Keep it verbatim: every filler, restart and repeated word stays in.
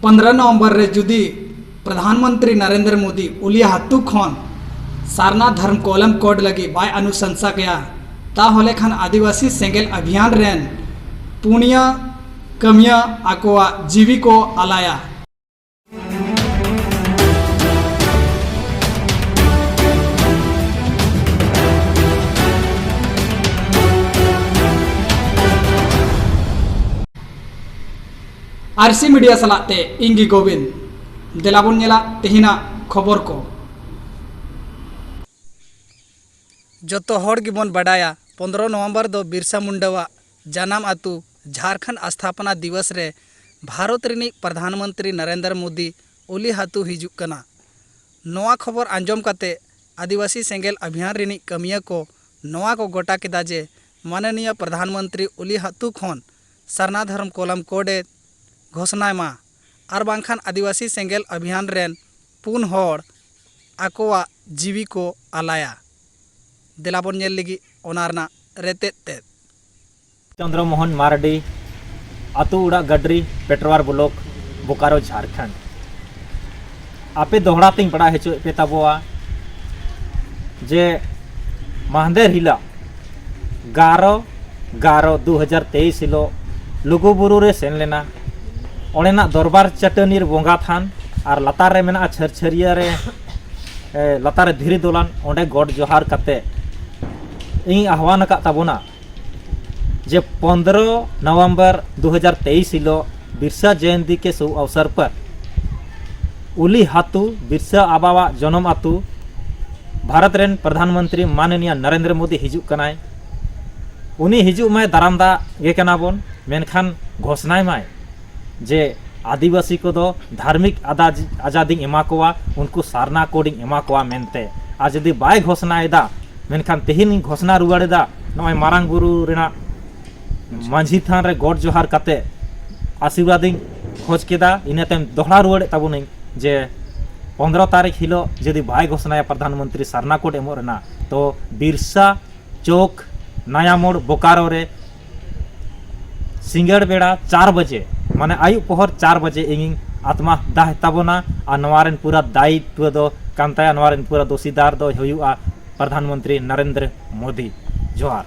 ᱯᱚᱱᱫᱽᱨᱚ November ᱨᱮ ᱡᱩᱫᱤ ᱯᱨᱚᱫᱷᱟᱱ ᱢᱚᱱᱛᱨᱤ ᱱᱚᱨᱮᱱᱫᱨᱚ ᱢᱳᱫᱤ ᱩᱞᱤᱭᱟ ᱦᱟᱛᱩ ᱠᱷᱚᱱ ᱥᱟᱨᱱᱟ ᱫᱷᱚᱨᱢ ᱠᱚᱞᱚᱢ ᱠᱳᱰ ᱞᱟᱹᱜᱤᱫ ᱵᱟᱭ ᱚᱱᱩᱥᱚᱝᱥᱟ ᱠᱮᱭᱟ, ᱛᱟᱦᱚᱞᱮ ᱠᱷᱟᱱ ᱟᱹᱫᱤᱵᱟᱹᱥᱤ ᱥᱮᱸᱜᱮᱞ ᱚᱵᱷᱤᱭᱟᱱ ᱨᱮᱱ ᱯᱩᱱᱭᱟᱹ ᱠᱟᱹᱢᱤᱭᱟᱹ ᱟᱠᱚᱣᱟᱜ ᱡᱤᱣᱤ ᱠᱚ ᱟᱞᱟᱭᱟ᱾ ᱟᱨᱥᱤ ᱢᱤᱰᱤᱭᱟ ᱥᱟᱞᱟᱜ ᱛᱮ ᱤᱧ ᱜᱮ ᱜᱳᱵᱤᱱᱫ᱾ ᱫᱮᱞᱟ ᱵᱚᱱ ᱧᱮᱞᱟ ᱛᱮᱦᱮᱧᱟᱜ ᱠᱷᱚᱵᱚᱨ ᱠᱚ᱾ ᱡᱚᱛᱚ ᱦᱚᱲ ᱜᱮᱵᱚᱱ ᱵᱟᱰᱟᱭᱟ, ᱯᱚᱱᱫᱽᱨᱚ ᱱᱚᱵᱷᱮᱢᱵᱚᱨ ᱫᱚ ᱵᱤᱨᱥᱟ ᱢᱩᱱᱰᱟᱣᱟᱜ ᱡᱟᱱᱟᱢ ᱟᱹᱛᱩ ᱡᱷᱟᱨᱠᱷᱚᱸᱰ ᱟᱥᱛᱷᱟᱯᱚᱱᱟ ᱫᱤᱵᱚᱥ ᱨᱮ ᱵᱷᱟᱨᱚᱛ ᱨᱤᱱᱤᱡ ᱯᱨᱚᱫᱷᱟᱱ ᱢᱚᱱᱛᱨᱤ ᱱᱚᱨᱮᱱᱫᱨᱚ ᱢᱳᱫᱤ ᱩᱞᱤ ᱦᱟᱹᱛᱩ ᱦᱤᱡᱩᱜ ᱠᱟᱱᱟ᱾ ᱱᱚᱣᱟ ᱠᱷᱚᱵᱚᱨ ᱟᱸᱡᱚᱢ ᱠᱟᱛᱮ ᱟᱹᱫᱤᱵᱟᱹᱥᱤ ᱥᱮᱸᱜᱮᱞ ᱚᱵᱷᱤᱭᱟᱱ ᱨᱤᱱᱤᱡ ᱠᱟᱹᱢᱤᱭᱟᱹ ᱠᱚ ᱱᱚᱣᱟ ᱠᱚ ᱜᱚᱴᱟ ᱠᱮᱫᱟ ᱡᱮ ᱢᱟᱱᱚᱱᱤᱭᱚ ᱯᱨᱚᱫᱷᱟᱱ ᱢᱚᱱᱛᱨᱤ ᱩᱞᱤ ᱦᱟᱹᱛᱩ ᱠᱷᱚᱱ ᱥᱟᱨᱱᱟ ᱫᱷᱚᱨᱚᱢ ᱠᱚᱞᱚᱢ ᱠᱳᱰ ᱮ ᱜᱷᱳᱥᱱᱟᱭ ᱢᱟ, ᱟᱨ ᱵᱟᱝᱠᱷᱟᱱ ᱟᱹᱫᱤᱵᱟᱹᱥᱤ ᱥᱮᱸᱜᱮᱞ ᱚᱵᱷᱤᱭᱟᱱ ᱨᱮᱱ ᱯᱩᱱ ᱦᱚᱲ ᱟᱠᱚᱣᱟᱜ ᱡᱤᱣᱤ ᱠᱚ ᱟᱞᱟᱭᱟ᱾ ᱫᱮᱞᱟ ᱵᱚᱱ ᱧᱮᱞ ᱞᱟᱹᱜᱤᱫ ᱚᱱᱟ ᱨᱮᱱᱟᱜ ᱨᱮᱛᱮᱫ ᱛᱮᱫ᱾ ᱪᱚᱱᱫᱨᱚ ᱢᱳᱦᱚᱱ ᱢᱟᱨᱰᱤ, ᱟᱹᱛᱩ ᱚᱲᱟᱜ ᱜᱟᱰᱨᱤ, ᱯᱮᱴᱨᱣᱟᱨ ᱵᱞᱚᱠ, ᱵᱳᱠᱟᱨᱳ, ᱡᱷᱟᱲᱠᱷᱚᱸᱰ᱾ ᱟᱯᱮ ᱫᱚᱦᱲᱟ ᱛᱮᱧ ᱵᱟᱲᱟᱭ ᱦᱚᱪᱚᱭᱮᱫ ᱯᱮ ᱛᱟᱵᱚᱣᱟ ᱡᱮ ᱢᱟᱦᱫᱮᱨ ᱦᱤᱞᱳᱜ ᱜᱟᱨᱚ ᱜᱟᱨᱚ ᱫᱩ ᱦᱟᱡᱟᱨ ᱛᱮᱭᱤᱥ ᱦᱤᱞᱳᱜ ᱞᱩᱜᱩᱵᱩᱨᱩ ᱨᱮ ᱥᱮᱱ ᱞᱮᱱᱟ᱾ ᱚᱸᱰᱮᱱᱟᱜ ᱫᱚᱨᱵᱟᱨ ᱪᱟᱹᱴᱟᱹᱱᱤ ᱨᱮ ᱵᱚᱸᱜᱟ ᱛᱷᱟᱱ ᱟᱨ ᱞᱟᱛᱟᱨ ᱨᱮ ᱢᱮᱱᱟᱜᱼᱟ ᱪᱷᱟᱹᱨᱪᱷᱟᱹᱨᱤᱭᱟᱹ ᱨᱮ, ᱮ, ᱞᱟᱛᱟᱨ ᱨᱮ ᱫᱷᱤᱨᱤ ᱫᱚᱞᱟᱱ, ᱚᱸᱰᱮ ᱜᱚᱰ ᱡᱚᱦᱟᱨ ᱠᱟᱛᱮ ᱤᱧ ᱟᱦᱣᱟᱱ ᱟᱠᱟᱫ ᱛᱟᱵᱚᱱᱟ ᱡᱮ ᱯᱚᱱᱫᱽᱨᱚ ᱱᱚᱵᱷᱮᱢᱵᱚᱨ ᱫᱩ ᱦᱟᱡᱟᱨ ᱛᱮᱭᱤᱥ ᱦᱤᱞᱳᱜ ᱵᱤᱨᱥᱟ ᱡᱚᱭᱚᱱᱛᱤ ᱠᱮ ᱥᱩᱵᱷ ᱚᱵᱥᱚᱨ ᱯᱚᱨ ᱩᱞᱤ ᱦᱟᱛᱩ, ᱵᱤᱨᱥᱟ ᱟᱵᱟᱣᱟᱜ ᱡᱚᱱᱚᱢ ᱟᱹᱛᱩ, ᱵᱷᱟᱨᱚᱛ ᱨᱮᱱ ᱯᱨᱚᱫᱷᱟᱱ ᱢᱚᱱᱛᱨᱤ ᱢᱟᱱᱚᱱᱤᱭᱟ ᱱᱚᱨᱮᱱᱫᱨᱚ ᱢᱳᱫᱤ ᱦᱤᱡᱩᱜ ᱠᱟᱱᱟᱭ᱾ ᱩᱱᱤ ᱦᱤᱡᱩᱜ ᱢᱟᱭ, ᱫᱟᱨᱟᱢ ᱫᱟᱜ ᱜᱮ ᱠᱟᱱᱟ ᱵᱚᱱ, ᱢᱮᱱᱠᱷᱟᱱ ᱜᱷᱳᱥᱱᱟᱭ ᱢᱟᱭ ᱡᱮ ᱟᱹᱫᱤᱵᱟᱹᱥᱤ ᱠᱚᱫᱚ ᱫᱷᱟᱨᱢᱤᱠ ᱟᱫᱟᱡ-, ᱟᱡᱟᱫᱤᱧ ᱮᱢᱟ ᱠᱚᱣᱟ, ᱩᱱᱠᱩ ᱥᱟᱨᱱᱟ ᱠᱳᱰᱤᱧ ᱮᱢᱟ ᱠᱚᱣᱟ ᱢᱮᱱᱛᱮ᱾ ᱟᱨ ᱡᱩᱫᱤ ᱵᱟᱭ ᱜᱷᱳᱥᱱᱟᱭᱮᱫᱟ, ᱢᱮᱱᱠᱷᱟᱱ ᱛᱮᱦᱮᱧ ᱤᱧ ᱜᱷᱳᱥᱱᱟ ᱨᱩᱣᱟᱹᱲᱮᱫᱟ, ᱱᱚᱜᱼᱚᱭ ᱢᱟᱨᱟᱝ ᱵᱩᱨᱩ ᱨᱮᱱᱟᱜ ᱢᱟᱹᱡᱷᱤ ᱛᱷᱟᱱ ᱨᱮ ᱜᱚᱰ ᱡᱚᱦᱟᱨ ᱠᱟᱛᱮ ᱟᱥᱤᱨᱵᱟᱫᱽ ᱤᱧ ᱠᱷᱚᱡᱽ ᱠᱮᱫᱟ᱾ ᱤᱱᱟᱹ ᱛᱟᱭᱚᱢ ᱫᱚᱦᱲᱟ ᱨᱩᱣᱟᱹᱲᱮᱫ ᱛᱟᱵᱚᱱᱟᱹᱧ ᱡᱮ ᱯᱚᱱᱫᱽᱨᱚ ᱛᱟᱹᱨᱤᱠᱷ ᱦᱤᱞᱳᱜ ᱡᱩᱫᱤ ᱵᱟᱭ ᱜᱷᱳᱥᱱᱟᱭᱟ ᱯᱨᱚᱫᱷᱟᱱ ᱢᱚᱱᱛᱨᱤ ᱥᱟᱨᱱᱟ ᱠᱳᱰ ᱮᱢᱚᱜ ᱨᱮᱱᱟᱜ, ᱛᱚ ᱵᱤᱨᱥᱟ ᱪᱚᱠ, ᱱᱟᱭᱟ ᱢᱳᱲ, ᱵᱳᱠᱟᱨᱳ ᱨᱮ ᱥᱤᱸᱜᱟᱹᱲ ᱵᱮᱲᱟ ᱪᱟᱨ ᱵᱟᱡᱮ, ᱢᱟᱱᱮ ᱟᱹᱭᱩᱵ ᱯᱚᱦᱚᱨ ᱪᱟᱨ ᱵᱟᱡᱮ ᱤᱧᱤᱧ ᱟᱛᱢᱟ ᱫᱟᱦ ᱛᱟᱵᱚᱱᱟ᱾ ᱟᱨ ᱱᱚᱣᱟ ᱨᱮᱱ ᱯᱩᱨᱟᱹ ᱫᱟᱭᱤᱛᱣᱚ ᱫᱚ ᱠᱟᱱ ᱛᱟᱭᱟ, ᱱᱚᱣᱟ ᱨᱮᱱ ᱯᱩᱨᱟᱹ ᱫᱳᱥᱤᱫᱟᱨ ᱫᱚ ᱦᱩᱭᱩᱜᱼᱟ ᱯᱨᱚᱫᱷᱟᱱ ᱢᱚᱱᱛᱨᱤ ᱱᱚᱨᱮᱱᱫᱨᱚ ᱢᱳᱫᱤ᱾ ᱡᱚᱦᱟᱨ᱾